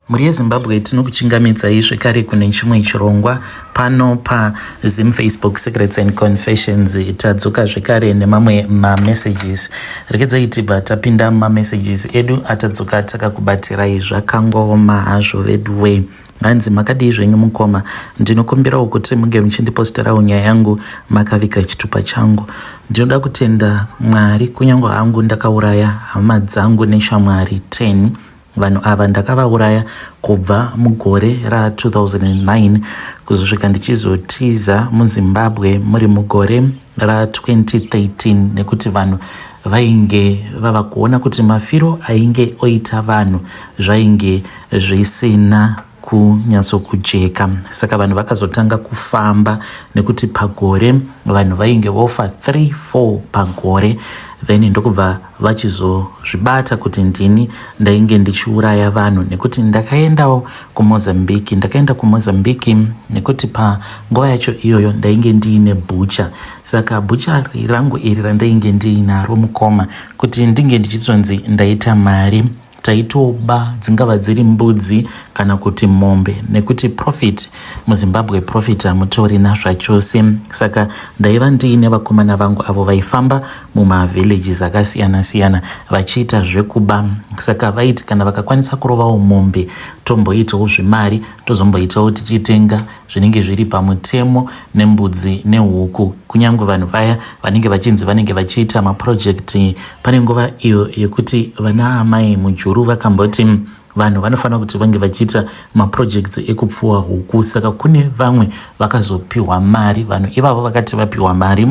Mhuri yeZimbabwe tinokuchingamidzai zvekare kune chimwe chirongwa pano paZim Facebook Secrets and Confessions. Tadzoka zvekare nemamwe mamessages. Rekedzai tibva tapinda mumamessages edu atadzoka takakubatirai. Zvakangooma hazvo veduwee. Hanzi makadii zvenyu mukoma, ndinokumbirawo kuti munge muchindiposterawo nyaya yangu makaviga chitupa changu. Ndinoda kutenda Mwari kunyange hangu ndakauraya hama dzangu neshamwari 10. Vanhu ava ndakavauraya kubva mugore ra2009 kuzosvika ndichizotiza muZimbabwe muri mugore ra2013 nekuti vanhu vainge vava kuona kuti mafiro ainge oita vanhu zvainge zvisina kunyatsokujeka. Saka vanhu vakazotanga kufamba nekuti pagore vanhu vainge vofa 3 4 pagore, then ndokubva vachizozvibata kuti ndini ndainge ndichiuraya vanhu nekuti ndakaendawo kuMozambique. Ndakaenda kuMozambique nekuti panguva yacho iyoyo ndainge ndiine bhucha. Saka bhucha rangu iri randainge ndiinaro mukoma, kuti ndinge ndichizonzi ndaita mari, taitoba dzingava dziri mbudzi kana kuti mombe, nekuti profit muZimbabwe, profit hamutorina zvachose. Saka ndaiva ndiine vakomana vangu avo vaifamba mumavillages akasiyana siyana vachiita zvekuba. Saka vaiti kana vakakwanisa kurovawo mombe, tomboitawo zvemari, tozomboitawo tichitenga zvinenge zviri pamutemo nembudzi nehuku. Kunyange vanhu vaya vanenge vachinzi vanenge vachiita maproject, pane nguva iyo yekuti vana amai Mujuru vakamboti vanhu vanofanira kuti vange vachiita maprojects ekupfuwa huku. Saka kune vamwe vakazopiwa mari. Vanhu ivavo vakati vapiwa mari,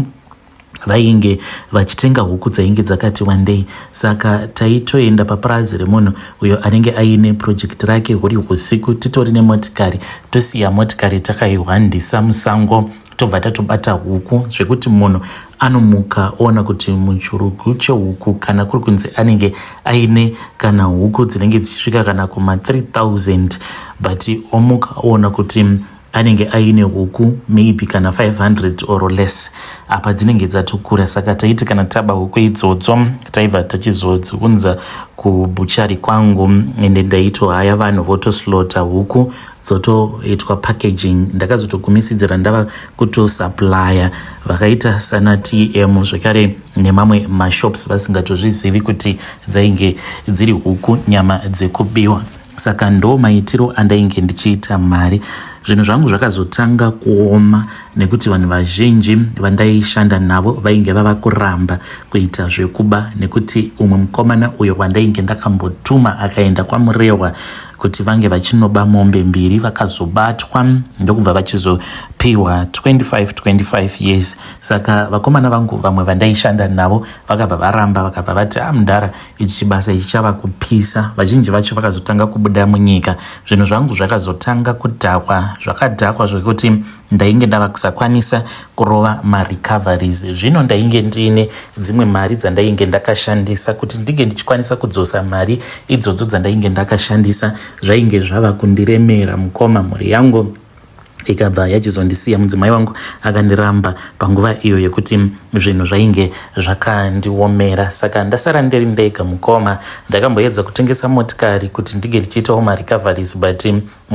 vainge vachitenga huku dzainge dzakati wandei. Saka taitoenda papurazi remunhu uyo anenge aine project rake huri usiku, titori nemotikari, tosiya motikari takaihwandisa musango, tobva tatobata huku, zvekuti munhu anomuka oona kuti muchurugu chehuku, kana kuri kunzi anenge aine kana huku dzinenge dzichisvika kana kuma 3000, but omuka oona kuti anenge aine huku maybe kana 500 or less, apa dzinenge dzatokura. Saka taiti kana taba huku idzodzo, taibva tachizodziunza kubhuchari kwangu, ende ndaitohaya vanhu votoslaughter huku, dzotoitwa packaging. Ndakazotogumisidzira ndava kutosupplya vakaita sana TM zvekare nemamwe mashops, vasingatozvizivi kuti dzainge dziri huku nyama dzekubiwa. Saka ndo maitiro andainge ndichiita mari. Zvinhu zvangu zvakazotanga kuoma nekuti vanhu vazhinji vandaishanda navo vainge vava kuramba kuita zvekuba, nekuti umwe mukomana uyo wandainge ndakambotuma akaenda kwaMurehwa kuti vange vachinoba mombe mbiri, vakazobatwa ndokubva vachizopiwa 25 25 years. Saka vakomana vangu vamwe vandaishanda navo vakabva varamba, vakabva vati, "A mudhara, ichi chibasa ichi chava kupisa." Vazhinji vacho vakazotanga kubuda munyika. Zvinhu zvangu zvakazotanga kudhakwa, zvakadhakwa zvekuti ndainge ndava kusakwanisa kurova marecoveries. Zvino ndainge ndiine dzimwe mari dzandainge ndakashandisa. Kuti ndinge ndichikwanisa kudzosa mari idzodzo dzandainge ndakashandisa zvainge zvava kundiremera mukoma. Mhuri yangu ikabva yachizondisiya, mudzimai wangu akandiramba panguva iyo yekuti zvinhu zvainge zvakandiomera. Saka ndasara ndiri ndega mukoma. Ndakamboedza kutengesa motikari kuti ndinge ndichiitawo marecoveries, but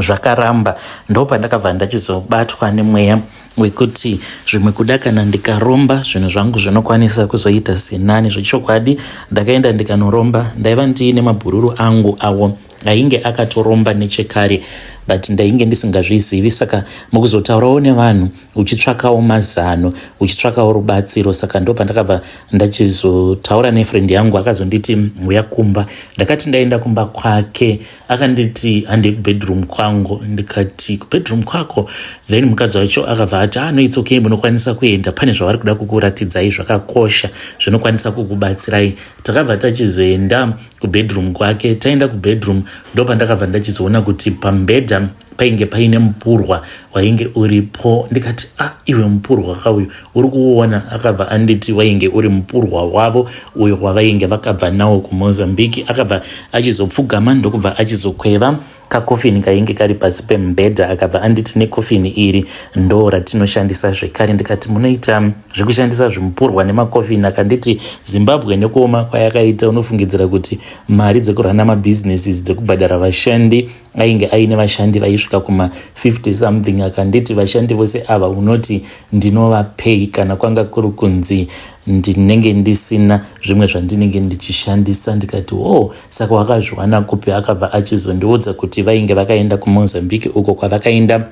zvakaramba. Ndo pandakabva ndachizobatwa nemweya wekuti zvimwe kuda kana ndikaromba zvinhu zvangu zvinokwanisa kuzoita senani. Zvechokwadi ndakaenda ndikanoromba. Ndaiva ndiine mabhururu angu awo ainge akatoromba nechekare, but ndainge ndisingazvizivi. Saka mukuzotaurawo nevanhu, uchitsvakawo mazano, uchitsvakawo rubatsiro, saka ndo pandakabva ndachizotaura nefriend yangu. Akazonditi, "Uya kumba." Ndakati ndaenda kumba kwake, akanditi, "Hande kubedroom kwangu." Ndikati, "Kubedroom kwako?" Then mukadzi wacho akabva ati, "Ah, no, it's okay, munokwanisa kuenda, pane zvavari kuda kukuratidzai zvakakosha zvinokwanisa kukubatsirai." Takabva tachizoenda kubedroom kwake. Taenda kubedroom, ndo pandakabva ndachizoona kuti pambedha painge paine mupurwa wainge uripo. Ndikati, "A ah, iwe, mupurwa kauyu uri kuuona?" Akabva anditi wainge uri mupurwa wavo uyo wavainge vakabva nawo kuMozambique. Akabva achizopfugama ndokubva achizokweva kakofini kainge kari pasi pemubhedha. Akabva anditi, "Nekofini iri ndo ratinoshandisa zvekare." Ndikati, "Munoita zvekushandisa zvimupurwa nemakofini?" Akanditi, "Zimbabwe nekuoma kwayakaita, unofungidzira kuti mari dzekurana mabusinesses, dzekubhadhara vashandi Ainge aine vashandi vaisvika kuma 50 something. Akanditi, "Vashandi vose ava unoti ndinovapei kana kwanga kuri kunzi ndinenge ndisina zvimwe zvandinenge ndichishandisa?" Ndikati, "Oh, saka wakazviwana kupi?" Akabva achizondiudza kuti vainge vakaenda kuMozambique, uko kwavakaenda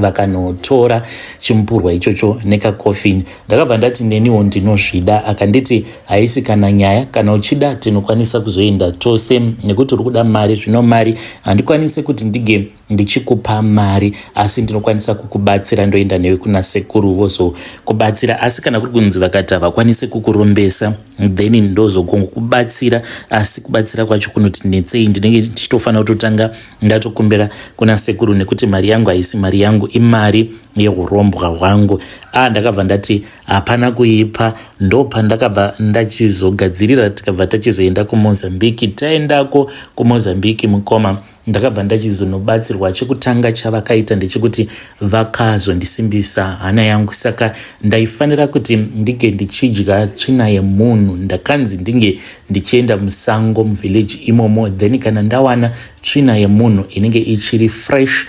vakanotora chimupurwa ichocho nekakofini. Ndakabva ndati, "Neniwo ndinozvida." Akanditi, "Haisi kana nyaya, kana uchida tinokwanisa kuzoenda tose, nekuti uri kuda mari. Zvino mari handikwanisi kuti ndige ndichikupa mari, asi ndinokwanisa kukubatsira, ndoenda newe kuna sekuru vozokubatsira. Asi kana kuri kunzi vakati havakwanisi kukurombesa, then ndozogongokubatsira, asi kubatsira kwacho kunoti netsei. Ndinenge ndichitofanira kutotanga ndatokumbira kuna sekuru, nekuti mari yangu haisi mari yangu, imari yeurombwa hwangu." A, ndakabva ndati hapana kuipa. Ndopandakabva ndachizogadzirira, tikabva tachizoenda kuMozambiki. Taendako kuMozambiki, mukoma, ndakabva ndachizonobatsirwa. Chekutanga chavakaita ndechekuti vakazondisimbisa hana yangu. Saka ndaifanira kuti ndinge ndichidya tsvina yemunhu. Ndakanzi ndinge ndichienda musango, muvillage imomo, then kana ndawana tsvina yemunhu inenge ichiri fresh,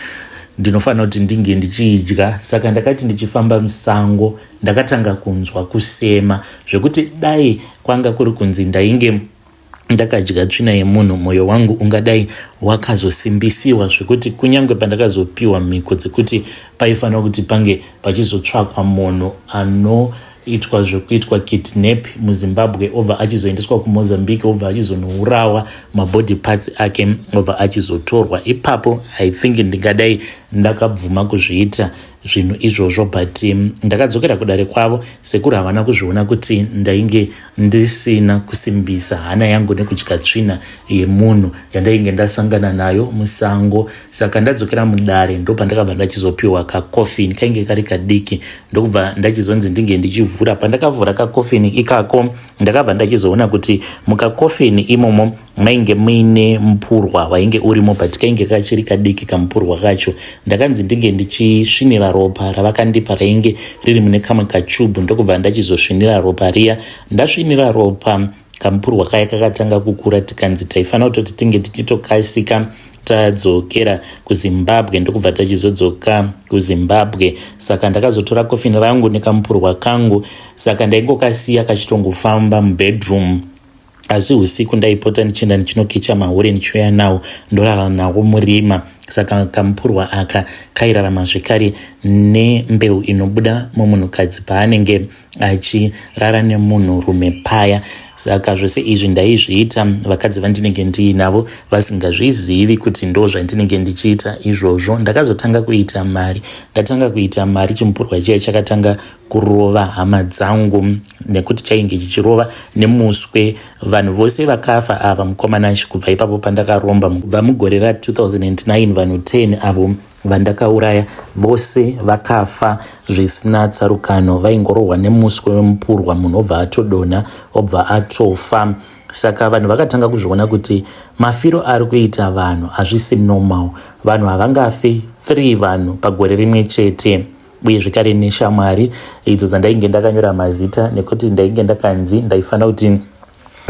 ndinofanira kuti ndinge ndichiidya. Saka ndakati ndichifamba musango, ndakatanga kunzwa kusema zvekuti dai kwanga kuri kunzi ndainge ndakadya tsvina yemunhu, mwoyo wangu ungadai wakazosimbisiwa zvekuti kunyange pandakazopiwa mhiko dzekuti paifanira kuti pange pachizotsvakwa munhu anoitwa zvekuitwa kidnap muZimbabwe, obva achizoendeswa kuMozambique, obva achizonourawa, mabody parts ake obva achizotorwa ipapo, I think ndingadai ndakabvuma kuzviita zvinhu izvozvo. But ndakadzokera kudare kwavo. Sekuru havana kuzviona kuti ndainge ndisina kusimbisa hana yangu nekudya tsvina yemunhu yandainge ndasangana nayo musango. Saka ndadzokera mudare, ndopandakabva ndachizopiwa kakofini kainge kari kadiki, ndokubva ndachizonzi ndinge ndichivhura. Pandakavhura kakofini ikako, ndakabva ndachizoona kuti mukakofini imomo mainge muine mupurwa wainge urimo, but kainge kachiri kadiki kamupurwa kacho. Ndakanzi ndinge ndichisvinira ropa ravakandipa rainge riri mune kamwe kachubhu, ndokubva ndachizosvinira ropa riya. Ndasvinira ropa, kamupurwa kaya kakatanga kukura. Tikanzi taifanira kutoti tinge tichitokasika tadzokera kuZimbabwe, ndokubva tachizodzoka kuZimbabwe. Saka ndakazotora kofini rangu nekamupurwa kangu. Saka ndaingokasiya kachitongofamba mubedroom, asi usiku ndaipota ndichienda ndichinokecha mahure, ndichiuya nawo, ndorara nawo murima. Saka kamupurwa aka kairarama zvekare nembeu inobuda mumunhukadzi paanenge achirara nemunhurume paya. Saka zvose izvi ndaizviita vakadzi vandinenge ndiinavo vasingazvizivi kuti ndo zvandinenge ndichiita izvozvo. Ndakazotanga kuita mari. Ndatanga kuita mari, chimupurwa chiya chakatanga kurova hama dzangu, nekuti chainge chichirova nemuswe vanhu vose vakafa ava, mukomanashi. Kubva ipapo pandakaromba, kubva mugore ra2009, vanhu 10 avo vandakauraya vose vakafa zvisina tsarukano. Vaingorohwa nemuswe wemupurwa, munhu obva atodonha, obva atofa. Saka vanhu vakatanga kuzviona kuti mafiro ari kuita vanhu hazvisi normal. Vanhu havangafi 3 vanhu pagore rimwe chete. Uye zvekare neshamwari idzo dzandainge ndakanyora mazita, nekuti ndainge ndakanzi ndaifanira kuti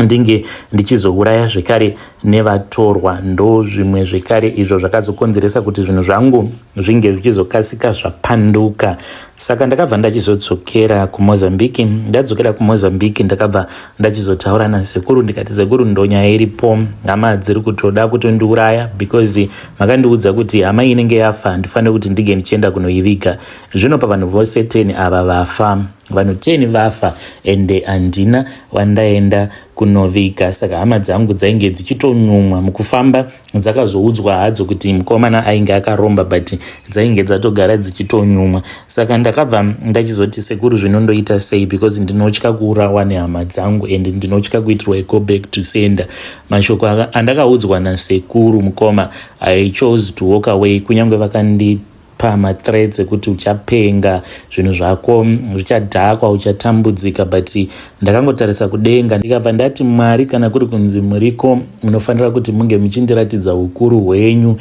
ndinge ndichizouraya zvekare nevatorwa. Ndo zvimwe zvekare izvo zvakazokonzeresa kuti zvinhu zvangu zvinge zvichizokasika zvapanduka. Saka ndakabva ndachizodzokera kuMozambiki. Ndadzokera kuMozambiki, ndakabva ndachizotaura nasekuru. Ndikati, "Sekuru, ndonyaya iripo. Hama dziri kutoda kutondiuraya, because makandiudza kuti hama inenge yafa handifaniri kuti ndinge ndichienda kunoiviga. Zvino pavanhu vose 10 ava vafa, vanhu 10 vafa, ende handina wandaenda kunoviga." Saka hama dzangu dzainge dzichitonyumwa. Mukufamba dzakazoudzwa hadzo kuti mukomana ainge akaromba, but dzainge dzatogara dzichitonyumwa. Saka ndakabva ndachizoti, "Sekuru, zvinondoita sei? Because ndinotya kuurawa nehama dzangu and ndinotya kuitirwa go back to sender." Mashoko andakaudzwa nasekuru, mukoma, I chose to walk away, kunyange vakandi pamathreats ekuti uchapenga, zvinhu zvako zvichadhakwa, uchatambudzika. But ndakangotarisa kudenga, ndikabva ndati, "Mwari, kana kuri kunzi muriko, munofanira kuti munge muchindiratidza ukuru hwenyu.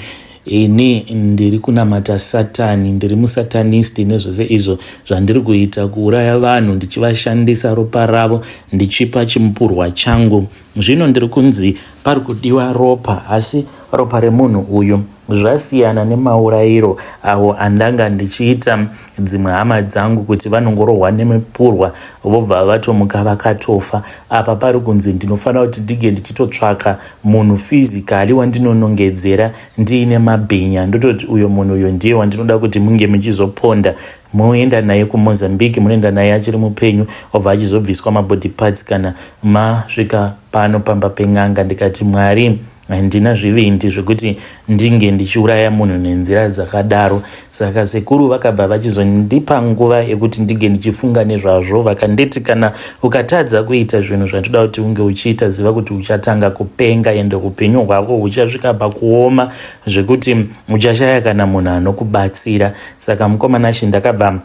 Ini ndiri kunamata Satani, ndiri musatanist, nezvose izvo zvandiri kuita, kuuraya vanhu ndichivashandisa ropa ravo, ndichipa chimupurwa changu. Zvino ndiri kunzi pari kudiwa ropa asi ropa remunhu uyu zvasiyana nemaurayiro awo andanga ndichiita dzimwe hama dzangu kuti vanongorohwa nemipurwa vobva vatomuka vakatofa. Apa pari kunzi ndinofanira kuti ndige ndichitotsvaka munhu physically wandinonongedzera ndiine mabhinya ndototi uyo munhu uyo ndiye wandinoda kuti munge muchizoponda moenda naye kuMozambique, munoenda naye achiri mupenyu obva achizobviswa mabody parts kana masvika pano pamba pen'anga. Ndikati Mwari, handina zvivindi zvekuti ndinge ndichiuraya munhu nenzira dzakadaro. Saka sekuru vakabva vachizondipa nguva yekuti ndinge ndichifunga nezvazvo. Vakanditi kana ukatadza kuita zvinhu zvandinoda kuti unge uchiita, ziva kuti uchatanga kupenga ende upenyu hwako huchasvika pakuoma zvekuti uchashaya kana munhu anokubatsira. Saka mukoma Nashe, ndakabva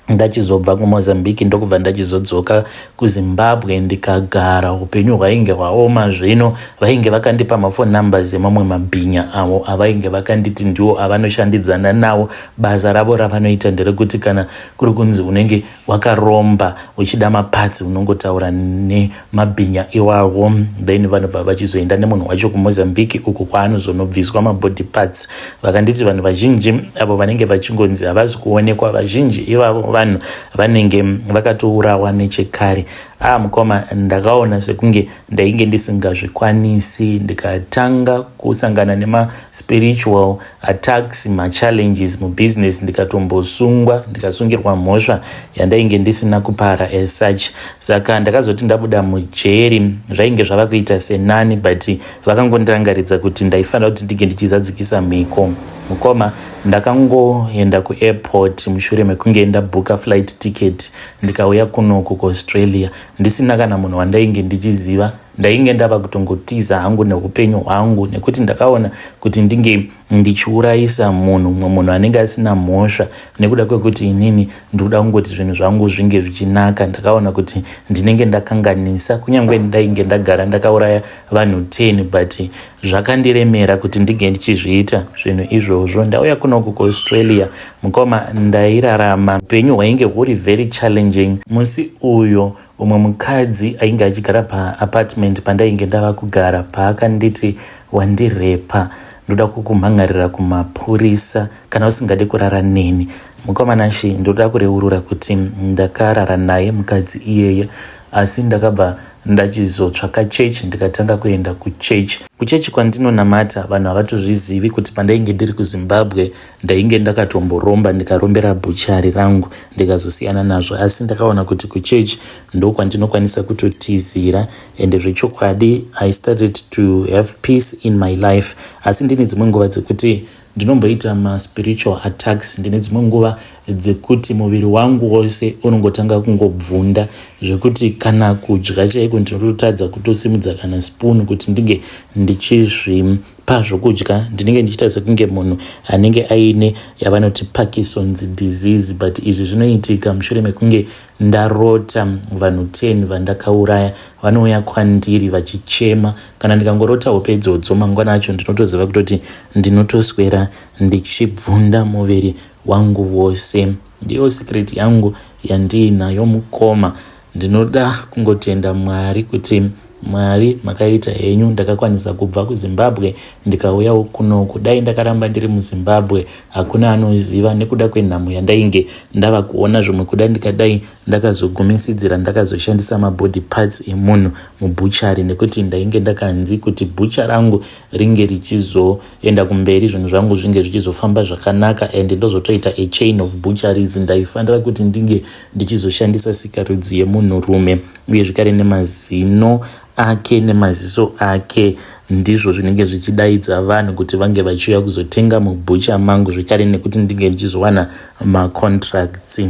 ndachizobva kuMozambique ndokubva ndachizodzoka kuZimbabwe ndikagara. Upenyu hwainge hwaoma. Zvino vainge vakandipa maphone numbers emamwe mabhinya avo avainge vakanditi ndiwo avanoshandidzana nawo. Basa ravo ravanoita nderekuti kana kuri kunzi unenge wakaromba uchida maparts, unongotaura nemabhinya iwawo, then vanobva vachizoenda nemunhu wacho kuMozambique uku kwaanozonobviswa mabody parts. Vakanditi vanhu vazhinji avo vanenge vachingonzi havasi kuonekwa, vazhinji ivavo vanhu vanenge vakatourawa nechekare. A mukoma, ndakaona sekunge ndainge ndisingazvikwanisi. Ndikatanga kusangana nemaspiritual attacks, machallenges mubusiness, ndikatombosungwa, ndikasungirwa mhosva yandainge ndisina kupara as such. Saka ndakazoti ndabuda mujeri zvainge zvava kuita senani, but vakangondirangaridza kuti ndaifanira kuti ndinge ndichizadzikisa mhiko. Mukoma, ndakangoenda kuairport mushure mekunge ndabhuka flight ticket, ndikauya kunoku kuAustralia ndisina kana munhu wandainge ndichiziva. Ndainge ndava kutongotiza hangu neupenyu hwangu nekuti ndakaona kuti ndinge ndichiurayisa munhu, mumwe munhu anenge asina mhosva, nekuda kwekuti inini ndikuda kungoti zvinhu zvangu zvinge zvichinaka, ndakaona kuti ndinenge ndakanganisa. Kunyange ndainge ndagara ndakauraya vanhu 10, but zvakandiremera kuti ndinge ndichizviita zvinhu izvozvo. Ndauya kunoku kuAustralia, mukoma, ndairarama upenyu hwainge huri very challenging. Musi uyo umwe mukadzi ainge achigara paapartment pandainge ndava kugara paakanditi, "Wandirepa, ndoda kukumhan'arira kumapurisa kana usingade kurara neni." Mukoma Nashe, ndoda kureurura kuti ndakarara naye mukadzi iyeye, asi ndakabva ndachizotsvaka chechi, ndikatanga kuenda kuchechi. Kuchechi kwandinonamata vanhu havatozvizivi kuti pandainge ndiri kuZimbabwe ndainge ndakatomboromba, ndikarombera butchery rangu, ndikazosiyana nazvo. Asi ndakaona kuti kuchechi ndokwandinokwanisa kutotizira, ende zvechokwadi I started to have peace in my life. Asi ndine dzimwe nguva dzekuti ndinomboita maspiritual attacks. Ndine dzimwe nguva dzekuti muviri wangu wose unongotanga kungobvunda zvekuti kana kudya chaiko ndinototadza kutosimudza kana spoon kuti ndinge ndichizvipa zvokudya. Ndinenge ndichiita sekunge munhu anenge aine yavanoti Parkinson's disease, but izvi zvinoitika mushure mekunge ndarota vanhu 10 vandakauraya vanouya kwandiri vachichema. Kana ndikangorota hope idzodzo, mangwana acho ndinotoziva kutoti ndinotoswera ndichibvunda muviri wangu wose. Ndiyo secret yangu yandiinayo, mukoma. Ndinoda kungotenda Mwari kuti Mwari makaita henyu, ndakakwanisa kubva kuZimbabwe ndikauyawo kunoku. Dai ndakaramba ndiri muZimbabwe, hakuna anoziva. Nekuda kwenhamo yandainge ndava kuona, zvimwe kuda ndikadai ndakazogumisidzira ndakazoshandisa mabody parts emunhu mubutchery, nekuti ndainge ndakanzi kuti butcher rangu ringe richizoenda kumberi, zvinhu zvangu zvinge zvichizofamba zvakanaka and ndozotoita a chain of butcheries, ndaifanira kuti ndinge ndichizoshandisa sikarudzi yemunhurume uye zvekare nemazino ake nemaziso ake. Ndizvo zvinenge zvichidaidza vanhu kuti vange vachiuya kuzotenga mubutcher mangu, zvekare nekuti ndinge ndichizowana macontracts.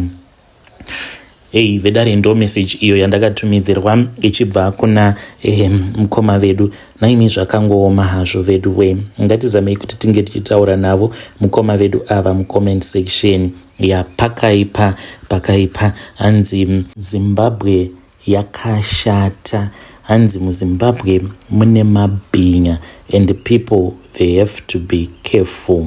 Ei vedare, ndo message iyo yandakatumidzirwa ichibva kuna mukoma vedu. Naimi, zvakangooma hazvo vedu we. Ngatizamei kuti tinge tichitaura navo mukoma vedu ava mucomment section. Yapakaipa, pakaipa. Hanzi Zimbabwe yakashata. Hanzi muZimbabwe mune mabhinya and people, they have to be careful.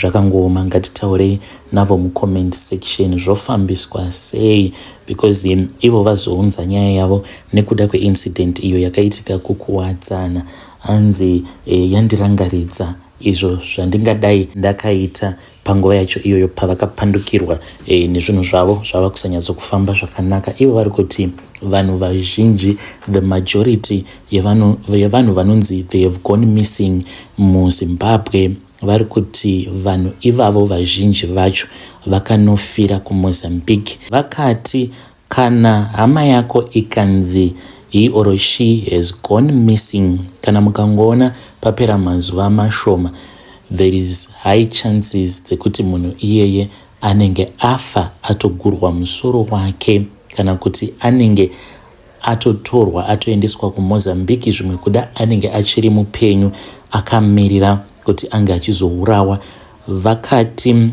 Zvakangooma, ngatitaurei navo mucomment section, zvofambiswa sei? Because ivo vazounza nyaya yavo nekuda kweincident iyo yakaitika kuKuwadzana. Hanzi yandirangaridza izvo zvandingadai ndakaita panguva yacho iyoyo pavakapandukirwa nezvinhu zvavo zvava kusanyatsokufamba zvakanaka. Ivo vari kuti vanhu vazhinji, the majority yevanhu vanonzi they have gone missing muZimbabwe, vari kuti vanhu ivavo vazhinji vacho vakanofira kuMozambique. Vakati kana hama yako ikanzi he or she has gone missing, kana mukangoona papera mazuva mashoma, there is high chances dzekuti munhu iyeye anenge afa, atogurwa musoro wake, kana kuti anenge atotorwa atoendeswa kuMozambique. Zvimwe kuda anenge achiri mupenyu akamirira kuti ange achizourawa. Vakati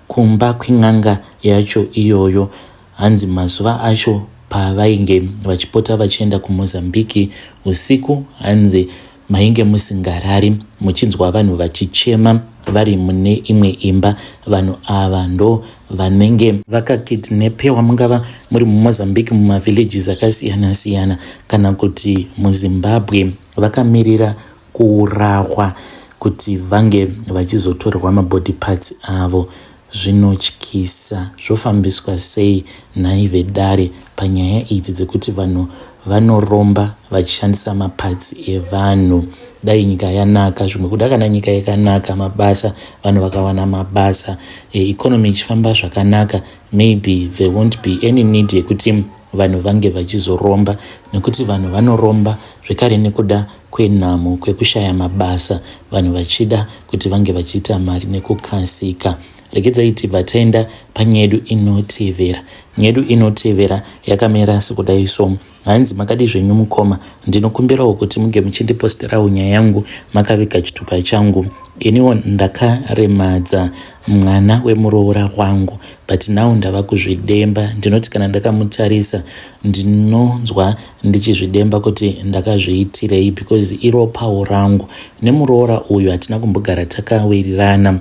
kumba kwen'anga yacho iyoyo, hanzi mazuva acho pavainge vachipota vachienda kuMozambique usiku, hanzi mainge musingarari, muchinzwa vanhu vachichema vari mune imwe imba. Vanhu ava ndo vanenge vakakidnapewa, mungava muri muMozambique mumavillages akasiyana-siyana kana kuti muZimbabwe, vakamirira kuurahwa kuti vange vachizotorerwa mabody parts avo. Zvinotyisa. Zvofambiswa sei nhai vedare panyaya idzi dzekuti vanhu vanoromba vachishandisa maparts evanhu? Dai nyika yanaka, zvimwe kuda kana nyika yakanaka, mabasa, vanhu vakawana mabasa, economy ichifamba zvakanaka, maybe there won't be any need yekuti vanhu vange vachizoromba, nekuti vanhu vanoromba zvekare nekuda kwenhamo, kwekushaya mabasa, vanhu vachida kuti vange vachiita mari nekukasika. Regedzai tibva taenda panyaya yedu inotevera. Nyaya yedu inotevera yakamira sekudai so. Hanzi, "Makadi zvenyu mukoma? Ndinokumbirawo kuti munge muchindiposterawo nyaya yangu makaviga chitupa changu. Iniwo ndakaremadza mwana wemuroora wangu, but now ndava kuzvidemba. Ndinoti kana ndakamutarisa ndinonzwa ndichizvidemba kuti ndakazviitirei, because iropawo rangu. Nemuroora uyu hatina kumbogara takawirirana.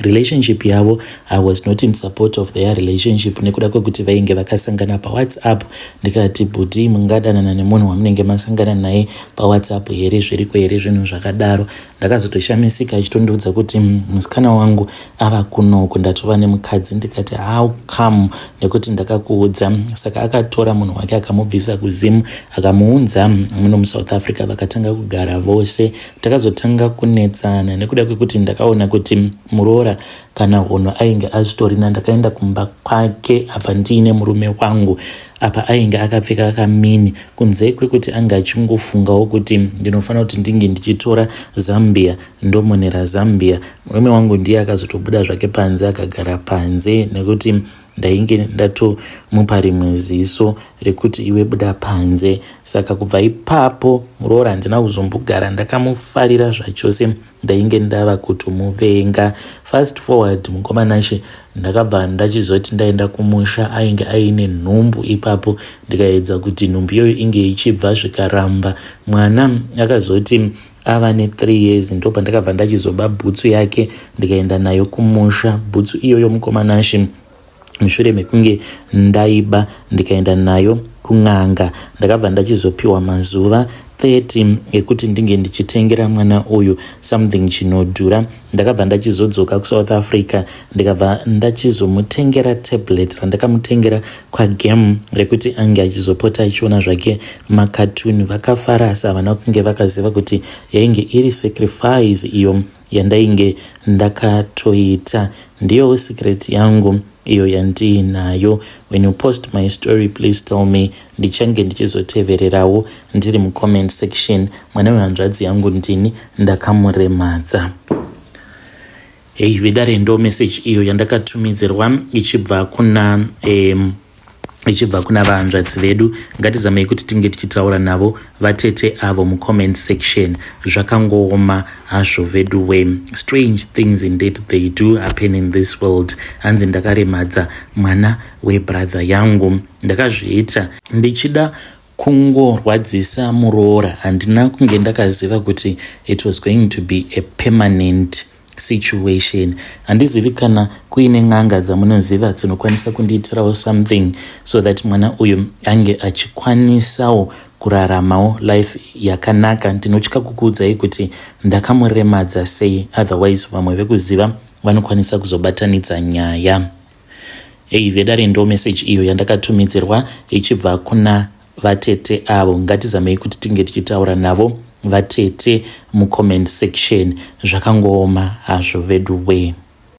Relationship yavo, I was not in support of their relationship nekuda kwekuti vainge vakasangana paWhatsApp. Ndikati, 'Bhuti, mungadanana nemunhu wamunenge masangana naye paWhatsApp here? Zviriko here zvinhu zvakadaro?' Ndakazotoshamisika achitondiudza kuti musikana wangu ava kunoku, ndatova nemukadzi. Ndikati, 'How come? Nekuti ndakakuudza.' Saka akatora munhu wake, akamubvisa kuZimu, akamuunza muno muSouth Africa, vakatanga kugara vose. Takazotanga kunetsana nekuda kwekuti ndakaona kuti muroora kana hunhu ainge azitorina. Ndakaenda kumba kwake apa ndiine murume wangu. Apa ainge akapfeka kamini, kunze kwekuti anga achingofungawo kuti ndinofanira kuti ndinge ndichitora zambia, ndomonera zambia. Murume wangu ndiye akazotobuda zvake panze, akagara panze, nekuti ndainge ndatomupa rimwe ziso rekuti iwe buda panze. Saka kubva ipapo muroora handina kuzombogara ndakamufarira zvachose, ndainge ndava kutomuvenga. Fast forward, mukoma Nashe, ndakabva ndachizoti ndaenda kumusha, ainge aine nhumbu ipapo. Ndikaedza kuti nhumbu iyoyo inge ichibva, zvikaramba. Mwana akazoti ava ne3 years, ndobva ndakabva ndachizoba bhutsu yake, ndikaenda nayo kumusha. Bhutsu iyoyo, mukoma Nashe, mushure mekunge ndaiba ndikaenda nayo kun'anga, ndakabva ndachizopiwa mazuva 30 ekuti ndinge ndichitengera mwana uyu something chinodhura. Ndakabva ndachizodzoka kuSouth Africa, ndikabva ndachizomutengera tablet randakamutengera kwagame rekuti ange achizopota achiona zvake makatuni. Vakafara, asi havana kunge vakaziva kuti yainge iri sacrifice iyo yandainge ndakatoita. Ndiyo secret yangu iyo yandiinayo. When you post my story, please tell me, ndichange ndichizotevererawo ndiri mucomment section. Mwana wehanzvadzi yangu, ndini ndakamuremadza." Hei vedare, ndo message iyo yandakatumidzirwa ichibva kuna vahanzvadzi vedu. Ngatizamei kuti tinge tichitaura navo vatete avo mucomment section. Zvakangooma hazvo vedu we. Strange things indeed, they do happen in this world. Hanzi, "Ndakaremadza mwana webrother yangu. Ndakazviita ndichida kungorwadzisa muroora. Handina kunge ndakaziva kuti it was going to be a permanent situation. Handizivi kana kuine n'anga dzamunoziva dzinokwanisa kundiitirawo something so that mwana uyu ange achikwanisawo kuraramawo life yakanaka. Ndinotya kukuudzai kuti ndakamuremadza sei, otherwise vamwe vekuziva vanokwanisa kuzobatanidza nyaya. Ei vedare, ndo message iyo yandakatumidzirwa ichibva kuna vatete avo. Ngatizamei kuti tinge tichitaura navo vatete mucomment section. Zvakangooma hazvo vedu we.